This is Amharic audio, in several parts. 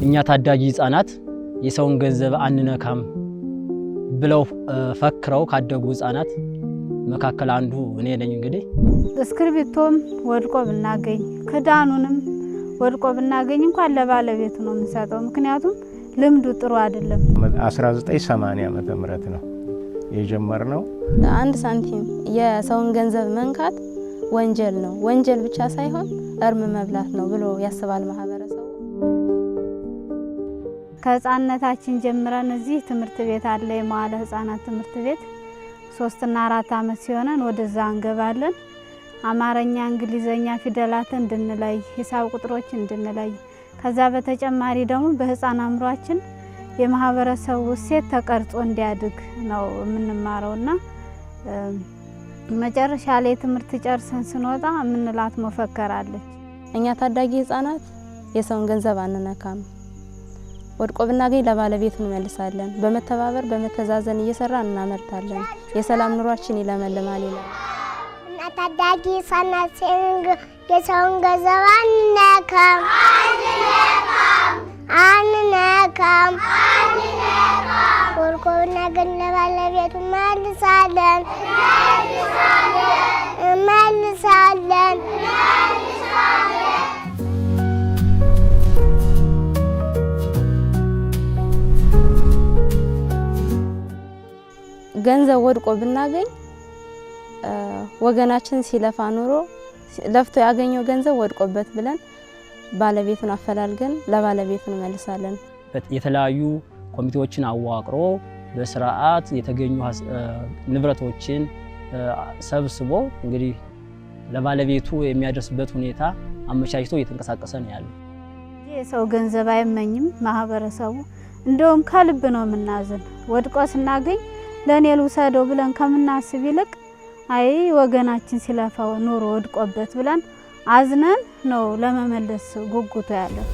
እኛ ታዳጊ ህጻናት የሰውን ገንዘብ አንነካም ብለው ፈክረው ካደጉ ህጻናት መካከል አንዱ እኔ ነኝ። እንግዲህ እስክርቢቶም ወድቆ ብናገኝ፣ ክዳኑንም ወድቆ ብናገኝ እንኳን ለባለቤቱ ነው የምንሰጠው። ምክንያቱም ልምዱ ጥሩ አይደለም። 1980 ዓመተ ምህረት ነው የጀመርነው። 1 ሳንቲም የሰውን ገንዘብ መንካት ወንጀል ነው። ወንጀል ብቻ ሳይሆን እርም መብላት ነው ብሎ ያስባል ማህበረሰቡ። ከህፃንነታችን ጀምረን እዚህ ትምህርት ቤት አለ፣ የመዋለ ህጻናት ትምህርት ቤት። 3ና 4 ዓመት ሲሆነን ወደዛ እንገባለን። አማርኛ፣ እንግሊዘኛ ፊደላትን እንድንለይ፣ ሂሳብ ቁጥሮች እንድንለይ፣ ከዛ በተጨማሪ ደግሞ በህፃን አእምሯችን የማህበረሰቡ እሴት ተቀርጾ እንዲያድግ ነው የምንማረውና መጨረሻ ላይ ትምህርት ጨርሰን ስንወጣ የምንላት መፈክር አለች። እኛ ታዳጊ ህጻናት የሰውን ገንዘብ አንነካም። ወድቆ ብናገኝ ለባለቤቱ እንመልሳለን። በመተባበር በመተዛዘን እየሰራን እናመርታለን። የሰላም ኑሯችን ይለመልማል ይላል። እና ታዳጊ ህጻናት የሰውን ገንዘብ አንነካም፣ አንነካም። ወድቆ ብናገኝ ለባለቤቱ መልሳለን፣ እመልሳለን። ገንዘብ ወድቆ ብናገኝ ወገናችን ሲለፋ ኑሮ ለፍቶ ያገኘው ገንዘብ ወድቆበት ብለን ባለቤቱን አፈላልገን ለባለቤቱ እንመልሳለን። የተለያዩ ኮሚቴዎችን አዋቅሮ በስርዓት የተገኙ ንብረቶችን ሰብስቦ እንግዲህ ለባለቤቱ የሚያደርስበት ሁኔታ አመቻችቶ እየተንቀሳቀሰ ነው ያለው። የሰው ገንዘብ አይመኝም ማህበረሰቡ። እንደውም ከልብ ነው የምናዝን። ወድቆ ስናገኝ ለእኔ ልውሰደው ብለን ከምናስብ ይልቅ አይ ወገናችን ሲለፋው ኑሮ ወድቆበት ብለን አዝነን ነው ለመመለስ ጉጉቱ ያለው።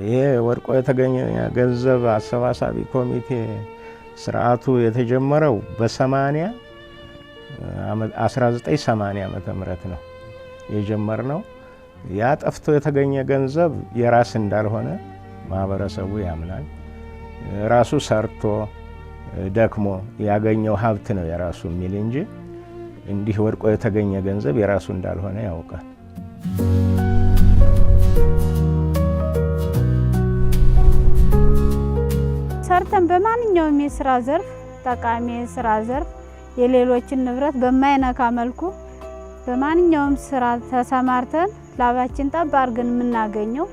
ይሄ ወድቆ የተገኘ ገንዘብ አሰባሳቢ ኮሚቴ ስርዓቱ የተጀመረው በ1980 ዓመተ ምህረት ነው የጀመርነው። ያ ጠፍቶ የተገኘ ገንዘብ የራስ እንዳልሆነ ማህበረሰቡ ያምናል። ራሱ ሰርቶ ደክሞ ያገኘው ሀብት ነው የራሱ የሚል እንጂ እንዲህ ወድቆ የተገኘ ገንዘብ የራሱ እንዳልሆነ ያውቃል። ሰርተን በማንኛውም የስራ ዘርፍ፣ ጠቃሚ የስራ ዘርፍ፣ የሌሎችን ንብረት በማይነካ መልኩ በማንኛውም ስራ ተሰማርተን ላባችን ጠብ አድርገን የምናገኘው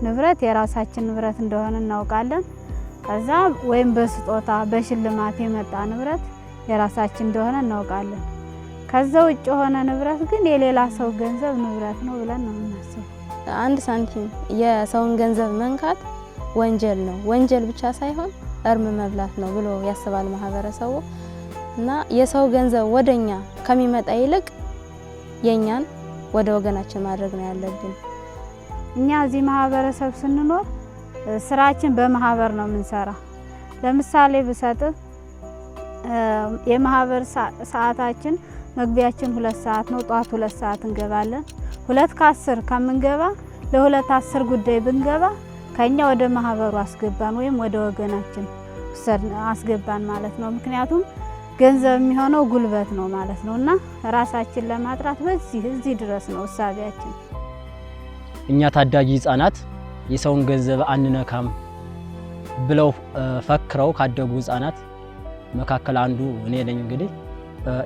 ንብረት የራሳችን ንብረት እንደሆነ እናውቃለን። ከዛ ወይም በስጦታ በሽልማት የመጣ ንብረት የራሳችን እንደሆነ እናውቃለን። ከዛ ውጭ የሆነ ንብረት ግን የሌላ ሰው ገንዘብ ንብረት ነው ብለን ነው የምናስበው። 1 ሳንቲም የሰውን ገንዘብ መንካት ወንጀል ነው። ወንጀል ብቻ ሳይሆን እርም መብላት ነው ብሎ ያስባል ማህበረሰቡ። እና የሰው ገንዘብ ወደኛ ከሚመጣ ይልቅ የኛን ወደ ወገናችን ማድረግ ነው ያለብን። እኛ እዚህ ማህበረሰብ ስንኖር ስራችን በማህበር ነው የምንሰራ። ለምሳሌ ብሰጥ የማህበር ሰዓታችን መግቢያችን 2 ሰዓት ነው። ጧት 2 ሰዓት እንገባለን። 2:10 ከምንገባ ለ2:10 ጉዳይ ብንገባ ከኛ ወደ ማህበሩ አስገባን ወይም ወደ ወገናችን አስገባን ማለት ነው። ምክንያቱም ገንዘብ የሚሆነው ጉልበት ነው ማለት ነው እና ራሳችን ለማጥራት በዚህ እዚህ ድረስ ነው እሳቢያችን። እኛ ታዳጊ ህጻናት የሰውን ገንዘብ አንነካም ብለው ፈክረው ካደጉ ህጻናት መካከል አንዱ እኔ ነኝ። እንግዲህ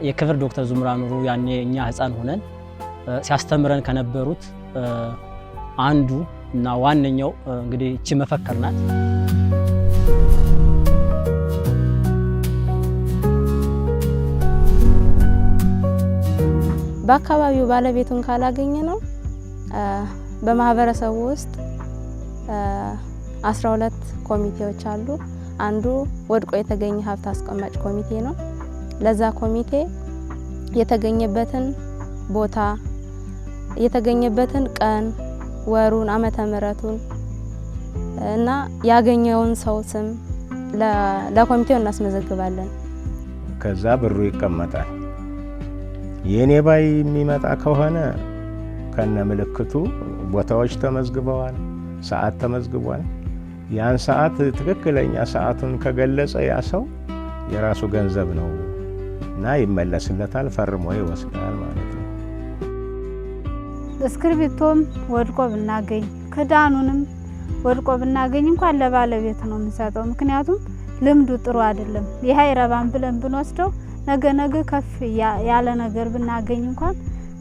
የክብር ዶክተር ዙምራ ኑሩ ያኔ እኛ ህፃን ሆነን ሲያስተምረን ከነበሩት አንዱ እና ዋነኛው እንግዲህ እቺ መፈክር ናት። በአካባቢው ባለቤቱን ካላገኘ ነው በማህበረሰቡ ውስጥ 12 ኮሚቴዎች አሉ። አንዱ ወድቆ የተገኘ ሀብት አስቀማጭ ኮሚቴ ነው። ለዛ ኮሚቴ የተገኘበትን ቦታ፣ የተገኘበትን ቀን፣ ወሩን፣ ዓመተ ምሕረቱን እና ያገኘውን ሰው ስም ለኮሚቴው እናስመዘግባለን። ከዛ ብሩ ይቀመጣል። የኔ ባይ የሚመጣ ከሆነ ከነ ምልክቱ ቦታዎች ተመዝግበዋል፣ ሰዓት ተመዝግቧል። ያን ሰዓት ትክክለኛ ሰዓቱን ከገለጸ ያ ሰው የራሱ ገንዘብ ነው እና ይመለስለታል፣ ፈርሞ ይወስዳል ማለት ነው። እስክርቢቶም ወድቆ ብናገኝ፣ ክዳኑንም ወድቆ ብናገኝ እንኳን ለባለቤቱ ነው የምንሰጠው። ምክንያቱም ልምዱ ጥሩ አይደለም። ይህ አይረባም ብለን ብንወስደው ነገ ነገ ከፍ ያለ ነገር ብናገኝ እንኳን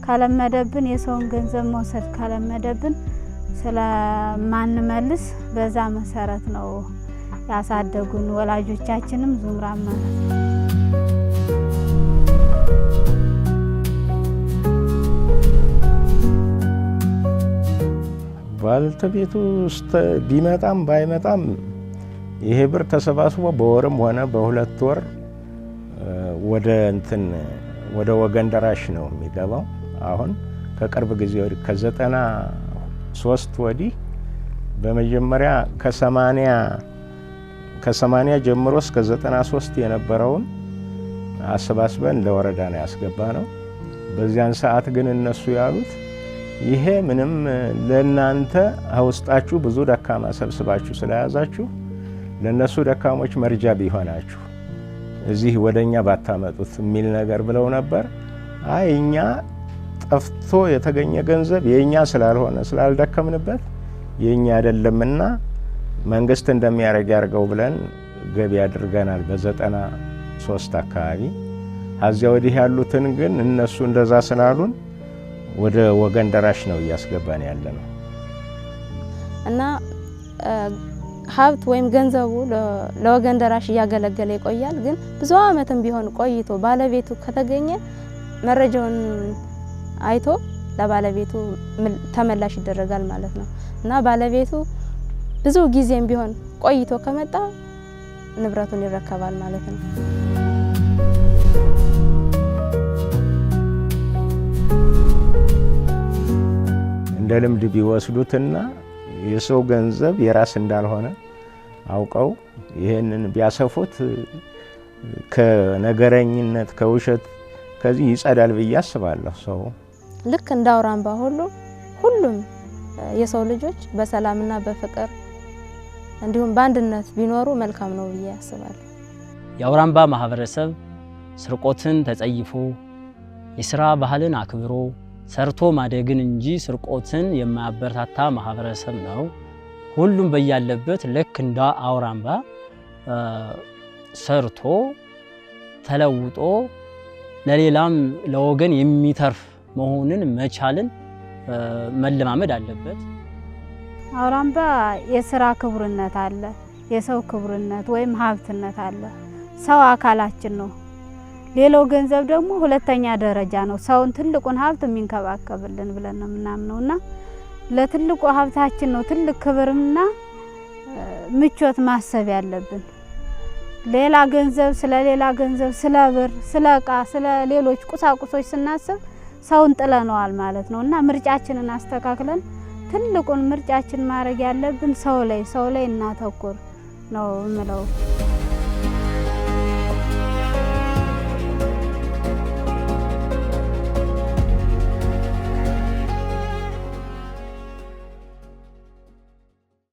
ካለመደብን፣ የሰውን ገንዘብ መውሰድ ካለመደብን ስለማንመልስ በዛ መሰረት ነው ያሳደጉን ወላጆቻችንም ዙምራም ማለት ነው። ባልተቤቱ ቢመጣም ባይመጣም ይሄ ብር ተሰባስቦ በወርም ሆነ በ2 ወር ወደ እንትን ወደ ወገን ደራሽ ነው የሚገባው። አሁን ከቅርብ ጊዜ ወዲህ፣ ከ93 ወዲህ፣ በመጀመሪያ ከ80 ጀምሮ እስከ 93 የነበረውን አሰባስበን ለወረዳ ነው ያስገባነው። በዚያን ሰዓት ግን እነሱ ያሉት ይሄ ምንም ለእናንተ ውስጣችሁ ብዙ ደካማ ሰብስባችሁ ስለያዛችሁ ለእነሱ ደካሞች መርጃ ቢሆናችሁ እዚህ ወደኛ ባታመጡት የሚል ነገር ብለው ነበር። አይ፣ እኛ ጠፍቶ የተገኘ ገንዘብ የእኛ ስላልሆነ፣ ስላልደከምንበት የእኛ አይደለምና መንግስት እንደሚያደርግ ያርገው ብለን ገቢ አድርገናል በ93 አካባቢ። ከዚያ ወዲህ ያሉትን ግን እነሱ እንደዛ ስላሉን ወደ ወገን ደራሽ ነው እያስገባን ያለ ነው። እና ሀብት ወይም ገንዘቡ ለወገን ደራሽ እያገለገለ ይቆያል። ግን ብዙ ዓመትም ቢሆን ቆይቶ ባለቤቱ ከተገኘ መረጃውን አይቶ ለባለቤቱ ተመላሽ ይደረጋል ማለት ነው። እና ባለቤቱ ብዙ ጊዜም ቢሆን ቆይቶ ከመጣ ንብረቱን ይረከባል ማለት ነው። እንደ ልምድ ቢወስዱትና የሰው ገንዘብ የራስ እንዳልሆነ አውቀው ይህንን ቢያሰፉት ከነገረኝነት፣ ከውሸት ከዚህ ይጸዳል ብዬ አስባለሁ። ሰው ልክ እንደ አውራምባ ሁሉ ሁሉም የሰው ልጆች በሰላምና በፍቅር እንዲሁም በአንድነት ቢኖሩ መልካም ነው ብዬ አስባለሁ። የአውራምባ ማህበረሰብ ስርቆትን ተጸይፎ፣ የስራ ባህልን አክብሮ፣ ሰርቶ ማደግን እንጂ ስርቆትን የማያበረታታ ማህበረሰብ ነው። ሁሉም በያለበት ልክ እንደ አውራምባ ሰርቶ ተለውጦ ለሌላም ለወገን የሚተርፍ መሆንን መቻልን መለማመድ አለበት። አውራምባ የስራ ክቡርነት አለ፣ የሰው ክቡርነት ወይም ሀብትነት አለ። ሰው አካላችን ነው። ሌላው ገንዘብ ደግሞ ሁለተኛ ደረጃ ነው። ሰውን ትልቁን ሀብት የሚንከባከብልን ብለን ነው የምናምነውና ለትልቁ ሀብታችን ነው ትልቅ ክብርና ምቾት ማሰብ ያለብን። ሌላ ገንዘብ፣ ስለ ሌላ ገንዘብ፣ ስለ ብር፣ ስለ እቃ፣ ስለ ሌሎች ቁሳቁሶች ስናስብ ሰውን ጥለነዋል ማለት ነው። እና ምርጫችንን አስተካክለን ትልቁን ምርጫችን ማድረግ ያለብን ሰው ላይ እናተኩር ነው የምለው።